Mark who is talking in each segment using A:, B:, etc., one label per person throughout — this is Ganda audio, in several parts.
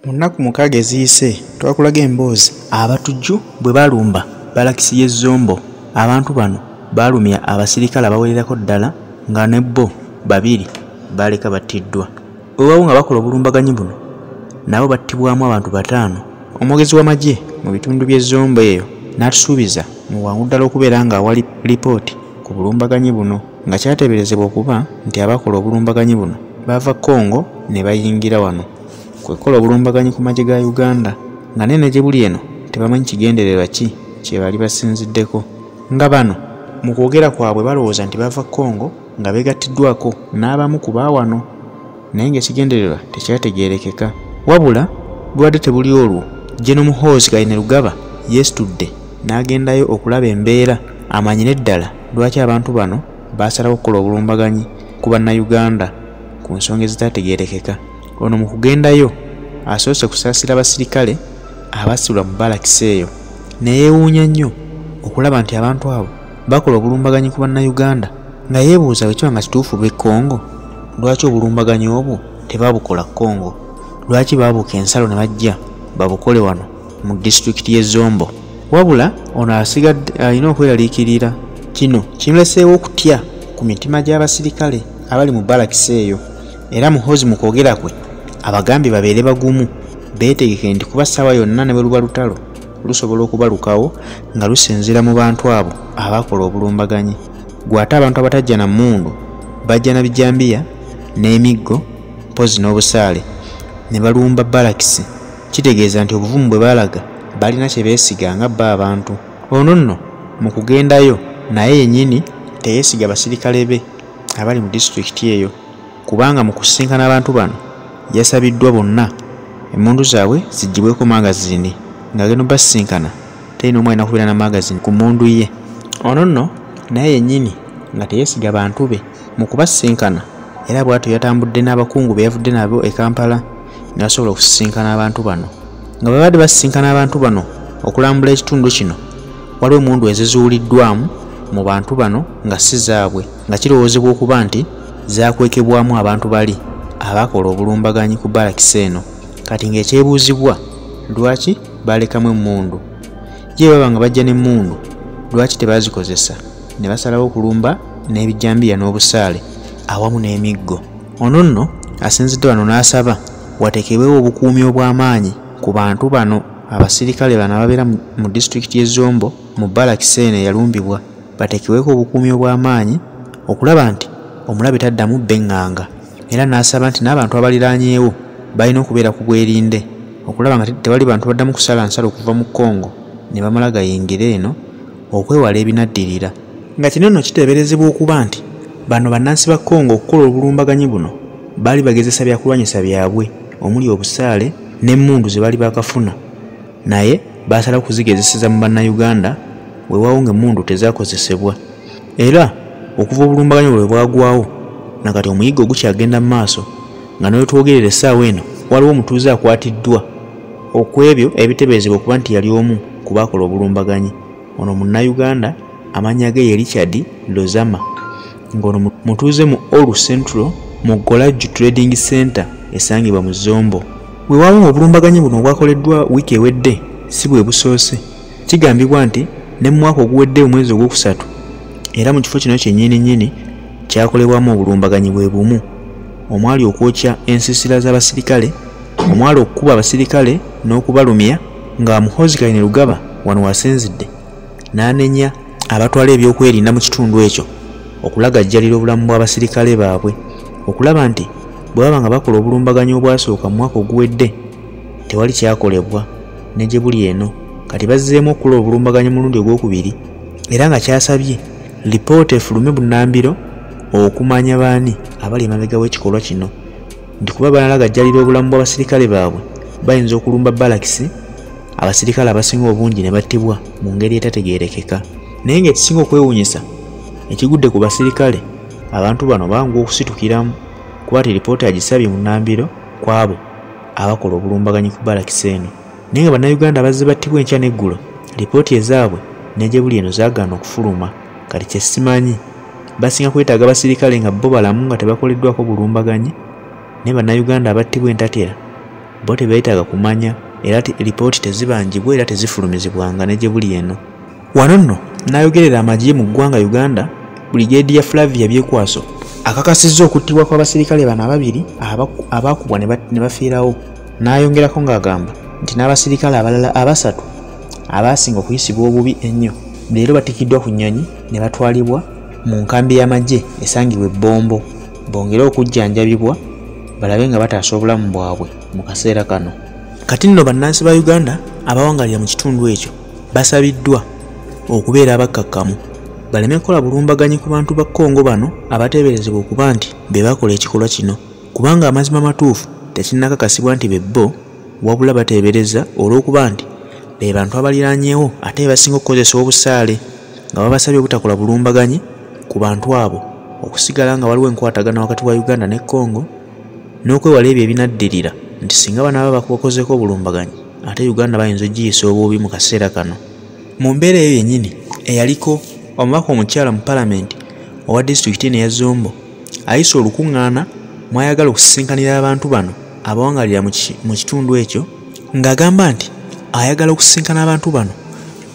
A: Mu nnaku 6 eziyise twakulaga emboozi abatujju bwe balumba balakisi y'e Zombo. Abantu bano baalumya abasirikale abawererako ddala nga ne bo 2 baleka battiddwa. Weewaawo nga bakola obulumbaganyi buno nabo battibwamu abantu 5. Omwogezi w'amagye mu bitundu by'e Zombo eyo n'atusuubiza mu bwangu ddala okubeera ng'awa lipooti ku bulumbaganyi buno, nga kyateeberezebwa okuba nti abakola obulumbaganyi buno bava Congo ne bayingira wano kwe kukola obulumbaganyi ku magye ga Uganda, nga nene gye buli eno tebamanyi kigendererwa ki kye bali basinziddeko. Nga bano mu kwogera kwabwe balowooza nti bava Congo nga beegattiddwako n'abamu ku baawano, naye ng'ekigendererwa tekyategeerekeka. Wabula bubadde tebuli olwo, General Muhoozi Kainerugaba yeesitudde n'agendayo okulaba embeera amanyire ddala lwaki abantu bano baasalawo okukola obulumbaganyi ku bannayuganda ku nsonga ezitaategeerekeka. Ono mu kugendayo asoose kusaasira abasirikale abasibwa mu balakisi eyo, ne yeewuunya nnyo okulaba nti abantu abo bakola obulumbaganyi ku bannayuganda, nga yeebuuza bwe kiba nga kituufu b'e Congo, lwaki obulumbaganyi obwo tebabukola Congo? Lwaki baabuuka ensalo ne bajja babukole wano mu disitulikiti y'e Zombo? Wabula ono asigadde alina okweraliikirira. Kino kimuleseewo okutya ku mitima gy'abasirikale abali mu balakisi eyo, era Muhoozi mu kwogera kwe abagambye babeere bagumu, beetegeke nti kuba ssaawa yonna ne bwe luba lutalo lusobola okubalukawo nga lusinziira mu bantu abo abakola obulumbaganyi. Gwe ate abantu abatajja na mmundu bajja na bijambiya n'emiggo mpozzi n'obusaale ne balumba balakisi. Kitegeeza nti obuvumu bwe baalaga balina kye beesiga nga bo abantu. Ono nno mu kugendayo naye yennyini teyeesiga basirikale be abali mu disitulikiti eyo, kubanga mu kusisinkana abantu bano yasabiddwa bonna emmundu zaabwe ziggyibweko magazini, ng'agenda obbasisinkana terina omu alina kubeera na magazini ku mmundu ye. Ono nno naye yennyini nga teyeesiga bantu be mu kubasisinkana, era bw'atyo yatambudde n'abakungu be yavudde nabo e Kampala ne basobola okusisinkana abantu bano. Nga babadde basisinkana abantu bano okulambula ekitundu kino, waliwo emmundu ezizuuliddwamu mu bantu bano nga si zaabwe, nga kirowoozebwa okuba nti zaakwekebwamu abantu bali abakola obulumbaganyi ku balakisi eno. Kati ng'ekyebuuzibwa, lwaki balekamu emmundu? Ye baba nga bajja n'emmundu, lwaki tebazikozesa ne basalawo okulumba n'ebijambiya n'obusaale awamu n'emiggo? Ono nno asinzidde wano n'asaba wateekebwewo obukuumi obw'amaanyi ku bantu bano, abasirikale bano ababeera mu disitulikiti y'e Zombo mu balakisi eno eyalumbibwa, bateekebweko obukuumi obw'amaanyi okulaba nti omulabe taddamu bbeŋŋanga. Era n'asaba nti n'abantu abaliraanyeewo balina okubeera ku bwerinde okulaba nga tewali bantu baddamu kusala nsalo okuva mu Congo ne bamala gayingira eno okwewala ebinaddirira. Nga kino nno kiteeberezebwa okuba nti bano bannansi ba Congo okukola obulumbaganyi buno baali bagezesa byakulwanyisa byabwe omuli obusaale n'emmundu ze baali baakafuna, naye baasalawo kuzigezeseza mu bannayuganda, weewaawo ng'emmundu tezaakozesebwa. Era okuva obulumbaganyi bwe bwagwawo nakati omuyiggo gukyagenda mu maaso, nga n'wetwogerera essaawa eno waliwo omutuuze akwatiddwa okw'ebyo ebiteeberezebwa okuba nti yali omu ku baakola obulumbaganyi. Ono munnayuganda amannya ge ye Richard Lozama, ng'ono mutuuze mu Oru Central mu Golaju Trading Center esangibwa mu Zombo. Weewaawo ng'obulumbaganyi buno obwakoleddwa wiiki ewedde si bwe busoose. Kigambibwa nti ne mu mwaka oguwedde omwezi ogwokusatu era mu kifo kino kyennyini nnyini kyakolebwamu obulumbaganyi bwe bumu, omwali okwokya ensiisira z'abasirikale, omwali okukuba abasirikale n'okubalumya, nga Muhoozi Kainerugaba wano wasinzidde n'anenya abatwala ebyokwerinda mu kitundu ekyo okulagajjalira obulamu bw'abasirikale baabwe, okulaba nti bwe baba nga bakola obulumbaganyi obwasooka mu mwaka oguwedde tewali kyakolebwa ne gye buli eno. Kati bazzeemu okukola obulumbaganyi mulundi ogwokubiri, era nga kyasabye lipoota efulume bunnambiro okumanya baani abali emabega w'ekikolwa kino, nti kuba banalagajjalira obulamu bw'abasirikale baabwe bayinza okulumba balakisi abasirikale abasinga obungi ne battibwa mu ngeri etategeerekeka. Naye ng'ekisinga okwewuunyisa ekigudde ku basirikale, abantu bano bangu okusitukiramu kuba ti lipoota agisabye munnambiro ku abo abakola obulumbaganyi ku balakisi eno. Naye nga bannayuganda abazze battibwa enkya n'eggulo, lipooti ezaabwe ne gye buli eno zaagaana okufuluma. Kati kye simanyi, basinga kwetaaga basirikale nga bo balamu nga tebakoleddwako bulumbaganyi, naye bannayuganda abattibwa entatera Bo tebeetaaga kumanya era lipooti tezibanjibwa era tezifulumizibwanga ne gye buli eno. Wano nno n'ayogerera amagye mu ggwanga Uganda, Brigadier Flavia Byekwaso akakasizza okuttibwa kw'abasirikale bano ababiri abaakubwa ne bafiirawo, n'ayongerako ng'agamba nti n'abasirikale abalala abasatu abaasinga okuyisibwa obubi ennyo leero batikiddwa ku nnyonyi ne batwalibwa mu nkambi y'amagye esangibwa e Bombo bongere okujjanjabibwa balabe nga bataasa obulamu bwabwe mu kaseera kano. Kati nno bannansi ba Uganda abawangalira mu kitundu ekyo basabiddwa okubeera abakkakkamu baleme kukola bulumbaganyi ku bantu ba Congo bano abateeberezebwa okuba nti be bakola ekikolwa kino, kubanga amazima matuufu tekinnakakasibwa nti be bo, wabula bateebereza olw'okuba nti be bantu abaliraanyeewo ate be basinga okukozesa obusaale, nga babasabye obutakola bulumbaganyi ku bantu abo, okusigala nga waliwo enkwatagana wakati wa Uganda ne Congo n'okwewala ebyo ebinaddirira nti singa banaaba bakozeeko obulumbaganyi ate Uganda bayinza okugiyisa obubi mu kaseera kano. Mu mbeera eyo yennyini eyaliko omubaka omukyala mu palamenti owa disitulikiti eno eya Zombo ayise olukuŋŋaana mw'ayagala okusisinkanira abantu bano abawangalira mu kitundu ekyo, ng'agamba nti ayagala okusisinkana abantu bano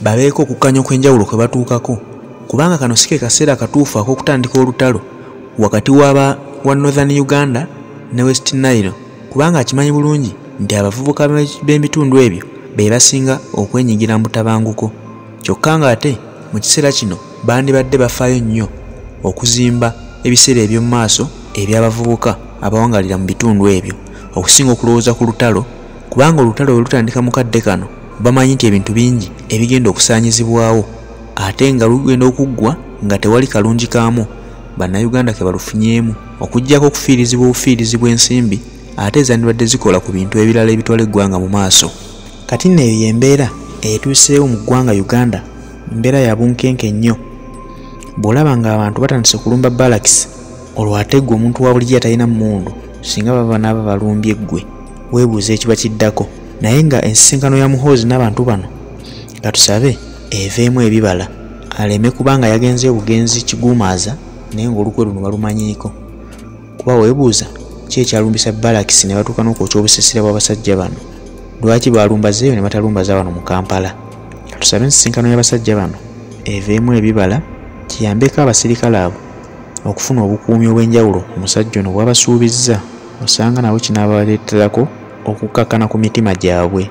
A: babeeko okukkanya okw'enjawulo kwe batuukako, kubanga kano si ke kaseera akatuufu ak'okutandika olutalo wakati wa Northern Uganda ne West Nile, kubanga akimanyi bulungi nti abavubuka b'ebitundu ebyo be basinga okwenyigira mu butabanguko, kyokka ng'ate mu kiseera kino bandibadde bafaayo nnyo okuzimba ebiseera eby'omu maaso eby'abavubuka abawangalira mu bitundu ebyo okusinga okulowooza ku lutalo, kubanga olutalo bwe lutandika mu kadde kano bamanyi nti ebintu bingi ebigenda okusaanyizibwawo ate nga lugenda okuggwa nga tewali kalungi kaamu bannayuganda ke balufunyeemu okuggyako okufiirizibwa obufiirizibwa ensimbi ate ezandibadde zikola ku bintu ebirala ebitwala eggwanga mu maaso. Kati nno eyo y'embeera etuuseewo mu ggwanga Uganda, mbeera ya bunkenke nnyo. Bw'olaba ng'abantu batandise okulumba balakisi, olwo ate ggwe omuntu wa bulijjo atalina mmundu singa baba banaaba balumbye ggwe weebuuza ekiba kiddako. Naye nga ensisinkano ya Muhoozi n'abantu bano katusabe eveemu ebibala, aleme kubanga yagenze obugenzi kiguumaaza naye ng'olukwe luno balumanyiiko, kuba weebuuza ki ekyalumbisa balakisi ne batuuka n'okwokya obusiisira bw'abasajja bano. Lwaki balumbazeeyo ne batalumbaza wano mu Kampala? Katusabe ensisinkano y'abasajja bano eveemu ebibala kiyambeko abasirikale abo okufuna obukuumi obw'enjawulo omusajja ono bw'abasuubizza, osanga nabo kinaabaleeterako okukakkana ku mitima gyabwe.